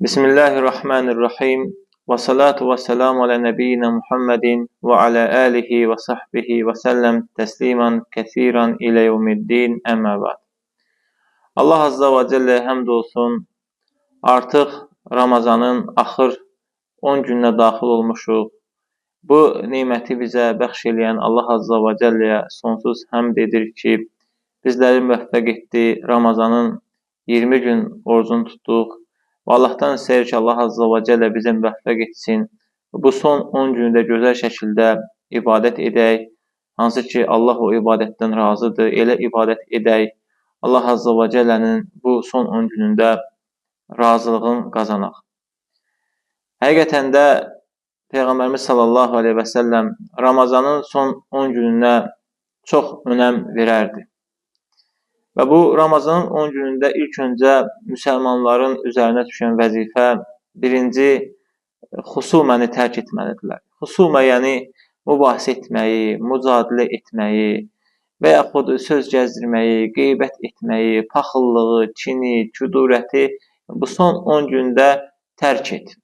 Bismillahirrahmanirrahim. Və salatu və selamu alə nəbiyyina Muhammedin və alə alihi və sahbihi və səlləm təsliman kəsiran ilə yevmiddin. Əmmə ba'd. Allah Azza və Cəlləyə həmd olsun. Artıq Ramazanın axır 10 gününə daxil olmuşuq. Bu neməti bizə bəxş eləyən Allah Azza və Cəlləyə sonsuz həmd edir ki, bizləri müvəffəq etdi. Ramazanın 20 gün orucunu tutduq. Və Allahdan istəyir ki, Allah Azza və Cəllə bizə müvəffəq etsin. Bu son 10 günü də gözəl şəkildə ibadət edək. Hansı ki, Allah o ibadətdən razıdır, elə ibadət edək. Allah Azza və Cəllənin bu son 10 günündə razılığını qazanaq. Həqiqətən də Peyğəmbərimiz sallallahu aleyhi və səlləm Ramazanın son 10 gününə çox önəm verərdi. Və bu Ramazanın 10 günündə ilk öncə müsəlmanların üzərinə düşən vəzifə birinci xusuməni tərk etməlidirlər. Xusumə, yəni mübahisə etməyi, mücadilə etməyi və yaxud söz gəzdirməyi, qeybət etməyi, paxıllığı, kini, küdurəti bu son 10 gündə tərk et.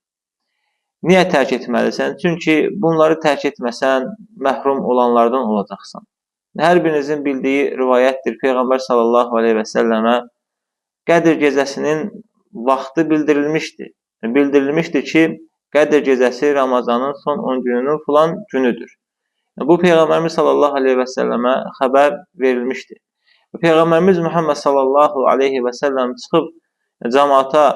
Niyə tərk etməlisən? Çünki bunları tərk etməsən, məhrum olanlardan olacaqsan. Hər birinizin bildiyi rivayətdir. Peyğəmbər sallallahu aleyhi və səlləmə Qədir gecəsinin vaxtı bildirilmişdi. Bildirilmişdi ki, Qədir gecəsi Ramazanın son 10 gününün filan günüdür. Bu Peyğəmbərimiz sallallahu aleyhi və səlləmə xəbər verilmişdi. Peyğəmbərimiz Muhammed sallallahu aleyhi və səlləm çıxıb cəmaata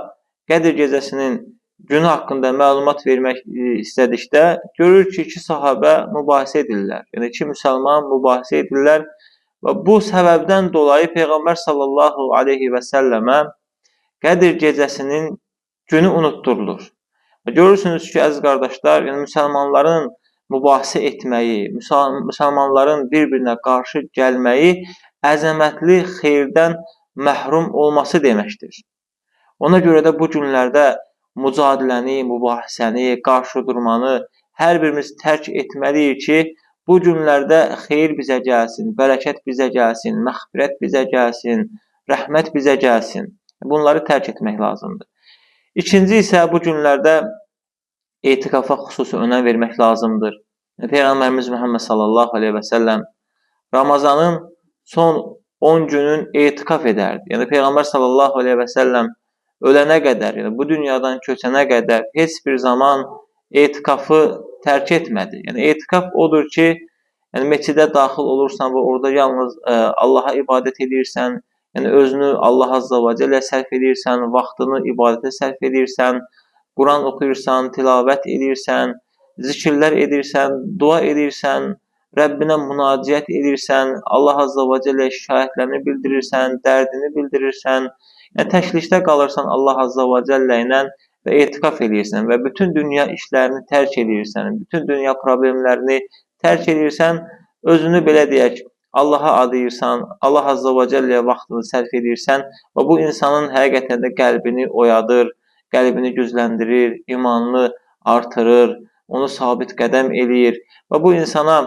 Qədir gecəsinin günü haqqında məlumat vermək istədikdə görür ki, iki sahabə mübahisə edirlər. Yəni, iki müsəlman mübahisə edirlər və bu səbəbdən dolayı Peyğəmbər sallallahu aleyhi və səlləmə Qədir gecəsinin günü unutdurulur. Və görürsünüz ki, əziz qardaşlar, yəni müsəlmanların mübahisə etməyi, müsəlmanların bir-birinə qarşı gəlməyi əzəmətli xeyirdən məhrum olması deməkdir. Ona görə də bu günlərdə mücadiləni, mübahisəni, qarşı durmanı hər birimiz tərk etməliyik ki, bu günlərdə xeyir bizə gəlsin, bərəkət bizə gəlsin, məğfirət bizə gəlsin, rəhmət bizə gəlsin. Bunları tərk etmək lazımdır. İkinci isə bu günlərdə etikafa xüsusi önəm vermək lazımdır. Peyğəmbərimiz Muhammed sallallahu aleyhi və səlləm Ramazanın son 10 günün etikaf edərdi. Yəni Peyğəmbər sallallahu aleyhi və səlləm ölənə qədər, yəni bu dünyadan köçənə qədər heç bir zaman etikafı tərk etmədi. Yəni etikaf odur ki, yəni məscidə daxil olursan və orada yalnız Allaha ibadət edirsən, yəni özünü Allah Azza və Cəllə sərf edirsən, vaxtını ibadətə sərf edirsən, Quran oxuyursan, tilavət edirsən, zikirlər edirsən, dua edirsən, Rəbbinə münaciət edirsən, Allah Azza və Cəllə şikayətlərini bildirirsən, dərdini bildirirsən, yəni təklikdə qalırsan Allah Azza və Cəllə ilə və etikaf eləyirsən və bütün dünya işlərini tərk eləyirsən, bütün dünya problemlərini tərk eləyirsən, özünü belə deyək, Allaha adayırsan, Allah Azza və Cəlləyə vaxtını sərf edirsən və bu insanın həqiqətən də qəlbini oyadır, qəlbini gücləndirir, imanını artırır, onu sabit qədəm eləyir və bu insana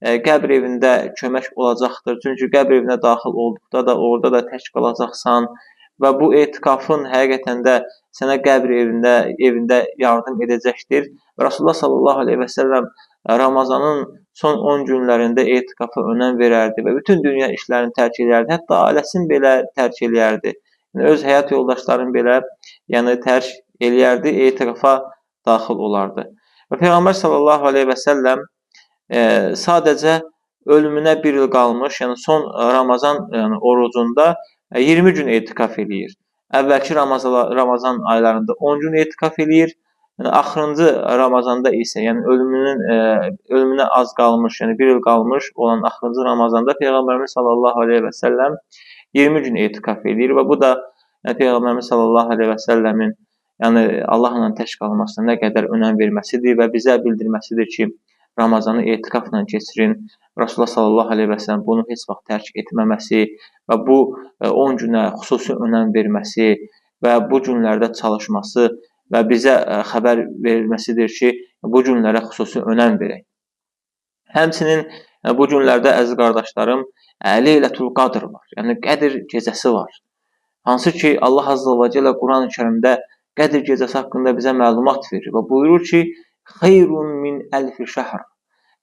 qəbr evində kömək olacaqdır. Çünki qəbr evinə daxil olduqda da orada da tək qalacaqsan və bu etikafın həqiqətən də sənə qəbr evində yardım edəcəkdir. Rasulullah sallallahu aleyhi və səlləm Ramazanın son 10 günlərində etikafa önəm verərdi və bütün dünya işlərini tərk eləyərdi. Hətta ailəsini belə tərk eləyərdi. Yəni, öz həyat yoldaşlarını belə yəni, tərk eləyərdi, etikafa daxil olardı. Və Peyğəmbər sallallahu aleyhi və səlləm sadəcə ölümünə bir il qalmış, yəni son Ramazan yəni, orucunda 20 gün etikaf eləyir. Əvvəlki Ramazan aylarında 10 gün etikaf eləyir. Yəni, axırıncı Ramazanda isə, yəni ölümünə az qalmış, yəni bir il qalmış olan axırıncı Ramazanda Peyğəmbərimiz sallallahu aleyhi və səlləm 20 gün etikaf eləyir və bu da yəni, Peyğəmbərimiz sallallahu aleyhi və səlləmin yəni Allahla tək qalmasına nə qədər önəm verməsidir və bizə bildirməsidir ki, Ramazanı etikafla keçirin. Rasulullah sallallahu aleyhi və səlləm bunu heç vaxt tərk etməməsi və bu 10 günə xüsusi önəm verməsi və bu günlərdə çalışması və bizə xəbər verilməsidir ki, bu günlərə xüsusi önəm verək. Həmçinin bu günlərdə əziz qardaşlarım, Leylətul Qadr var, yəni Qədir gecəsi var. Hansı ki, Allah Azza və Cəllə Quran-ı Kərimdə Qədir gecəsi haqqında bizə məlumat verir və buyurur ki, xeyrun min əlfi şəhr.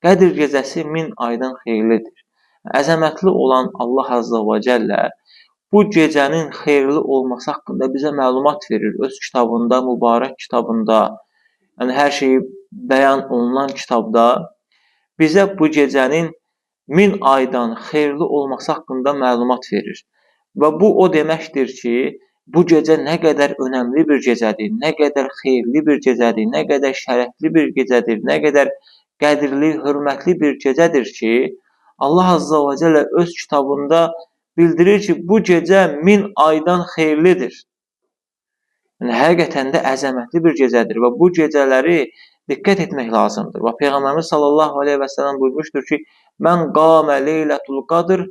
Qədir gecəsi 1000 aydan xeyirlidir. Əzəmətli olan Allah Azza və Cəllə bu gecənin xeyirli olması haqqında bizə məlumat verir. Öz kitabında, mübarək kitabında, yəni hər şeyi bəyan olunan kitabda bizə bu gecənin 1000 aydan xeyirli olması haqqında məlumat verir. Və bu o deməkdir ki, bu gecə nə qədər önəmli bir gecədir, nə qədər xeyirli bir gecədir, nə qədər şərəfli bir gecədir, nə qədər qədrli, hörmətli bir gecədir ki, Allah Azza və Cəllə öz kitabında bildirir ki, bu gecə 1000 aydan xeyirlidir. Yəni, həqiqətən də əzəmətli bir gecədir və bu gecələri diqqət etmək lazımdır. Və Peyğəmbərimiz sallallahu aleyhi və səlləm buyurmuşdur ki, mən qamə leylətul qadr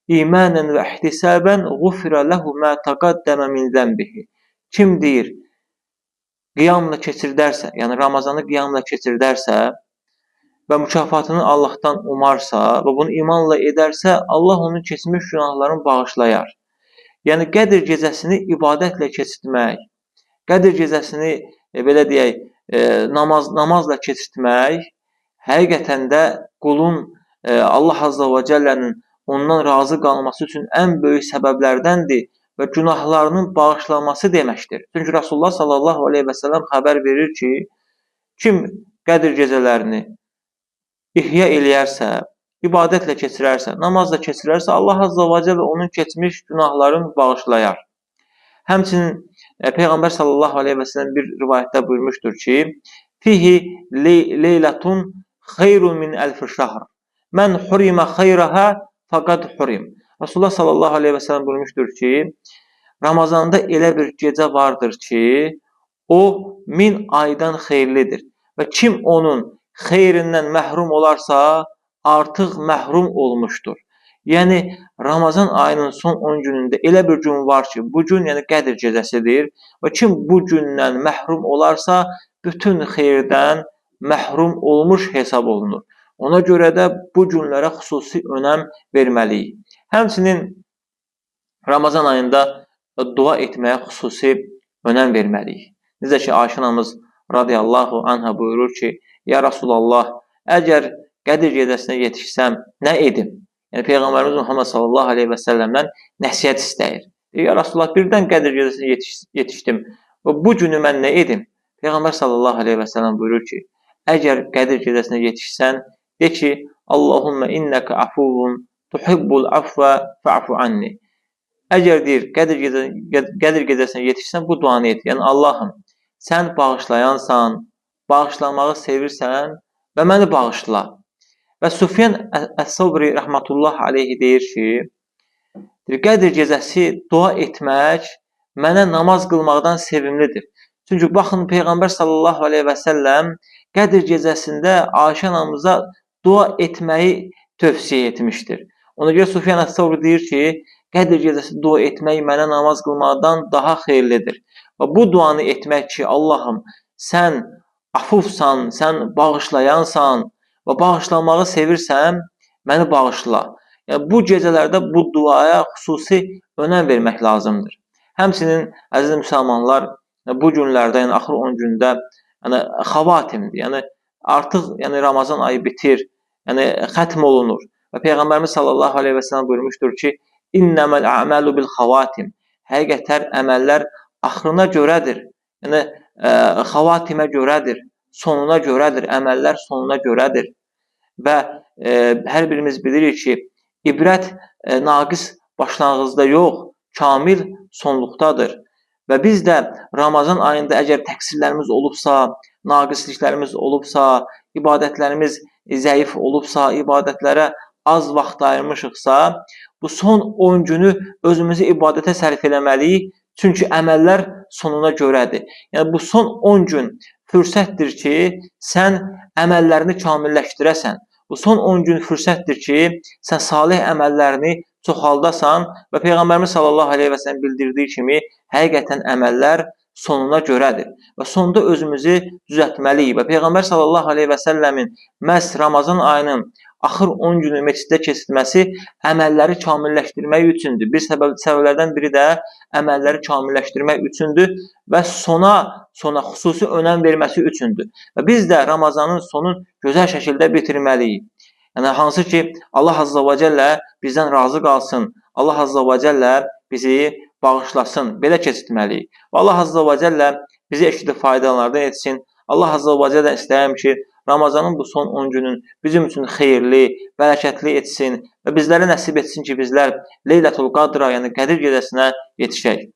İmanən və ihtisabən ğufirə ləhu mə təqaddəmə min zənbihi. Kim deyir, qiyamla keçirdərsə, yəni Ramazanı qiyamla keçirdərsə və mükafatını Allahdan umarsa və bunu imanla edərsə, Allah onun keçmiş günahlarını bağışlayar. Yəni Qədir gecəsini ibadətlə keçirtmək, Qədir gecəsini belə deyək, namazla keçirtmək həqiqətən də qulun Allah Azza və Cəllənin ondan razı qalması üçün ən böyük səbəblərdəndir və günahlarının bağışlanması deməkdir. Çünki Rasulullah sallallahu aleyhi və səlləm xəbər verir ki, kim Qədir gecələrini ihya eləyərsə, ibadətlə keçirərsə, namazla keçirərsə, Allah Azza və Cəllə onun keçmiş günahlarını bağışlayar. Həmçinin Peyğəmbər sallallahu aleyhi və səlləm bir rivayətdə buyurmuşdur ki, fihi leylətun xeyrun min əlfi şəhr. Mən hurimə xeyraha faqad hurim. Rasulullah sallallahu aleyhi və səlləm buyurmuşdur ki, Ramazanda elə bir gecə vardır ki, o 1000 aydan xeyirlidir və kim onun xeyrindən məhrum olarsa, artıq məhrum olmuşdur. Yəni, Ramazan ayının son 10 günündə elə bir gün var ki, bu gün, yəni Qədir gecəsidir və kim bu gündən məhrum olarsa, bütün xeyirdən məhrum olmuş hesab olunur. Ona görə də bu günlərə xüsusi önəm verməliyik. Həmçinin Ramazan ayında dua etməyə xüsusi önəm verməliyik. Necə ki, Ayşə anamız radiyallahu anha buyurur ki, ya Rasulallah, əgər Qədir gecəsinə yetişsəm, nə edim? Yəni, Peyğəmbərimiz Muhammed sallallahu aleyhi və səlləmdən nəsihət istəyir. Deyir, ya Rasulallah, birdən Qədir gecəsinə yetişdim və bu günü mən nə edim? Peyğəmbər sallallahu aleyhi və səlləm buyurur ki, əgər Qədir gecəsinə yetişsən, de ki, Allahümmə innəkə afuvun tuhibbul afvə fa'fu anni. Əgər deyir, Qədir gecəsinə yetişsən, bu duanı et. Yəni, Allahım, sən bağışlayansan, bağışlamağı sevirsən və məni bağışla. Və Sufyan Əs-Səvri rəhmətullah aleyhi deyir ki, Qədir gecəsi dua etmək mənə namaz qılmaqdan sevimlidir. Çünki baxın, Peyğəmbər sallallahu aleyhi və səlləm Qədir gecəsində Ayşə anamıza dua etməyi tövsiyə etmişdir. Ona görə Sufyan Əs-Səvri deyir ki, Qədir gecəsi dua etmək mənə namaz qılmaqdan daha xeyirlidir. Və bu duanı etmək ki, Allahım, sən afufsan, sən bağışlayansan və bağışlanmağı sevirsən, məni bağışla. Yəni, bu gecələrdə bu duaya xüsusi önəm vermək lazımdır. Həmçinin, əziz müsəlmanlar, bu günlərdə, yəni axır 10 gündə, yəni xavatimdir. Yəni artıq, yəni Ramazan ayı bitir, yəni xətm olunur. Və Peyğəmbərimiz sallallahu aleyhi və səlləm buyurmuşdur ki, İnnəməl a'malu bil xavatim. Həqiqətən əməllər axırına görədir. Yəni xavatimə görədir, sonuna görədir, əməllər sonuna görədir. Və hər birimiz bilirik ki, ibrət naqis başlanğıcda yox, kamil sonluqdadır. Və biz də Ramazan ayında əgər təqsirlərimiz olubsa, naqisliklərimiz olubsa, ibadətlərimiz zəif olubsa, ibadətlərə az vaxt ayırmışıqsa, bu son 10 günü özümüzü ibadətə sərf eləməliyik, çünki əməllər sonuna görədir. Yəni, bu son 10 gün fürsətdir ki, sən əməllərini kamilləşdirəsən. Bu son 10 gün fürsətdir ki, sən salih əməllərini çoxaldasan və Peyğəmbərimiz sallallahu aleyhi və səlləm bildirdiyi kimi həqiqətən əməllər sonuna görədir və sonda özümüzü düzəltməliyik və Peyğəmbər sallallahu aleyhi və səlləmin məhz Ramazan ayının axır 10 günü məsciddə keçirtməsi əməlləri kamilləşdirmək üçündür. Bir səbəblərdən biri də əməlləri kamilləşdirmək üçündür və sona xüsusi önəm verməsi üçündür. Və biz də Ramazanın sonunu gözəl şəkildə bitirməliyik. Yəni hansı ki Allah Azza və Cəllə bizdən razı qalsın, Allah Azza və Cəllə bizi bağışlasın, belə keçirtməliyik. Və Allah Azza və Cəllə bizi eşidib faydalananlardan etsin. Allah Azza və Cəllə istəyirəm ki, Ramazanın bu son 10 günün bizim üçün xeyirli, bərəkətli etsin və bizlərə nəsib etsin ki, bizlər Leylətul Qadra, yəni Qədir gecəsinə yetişək.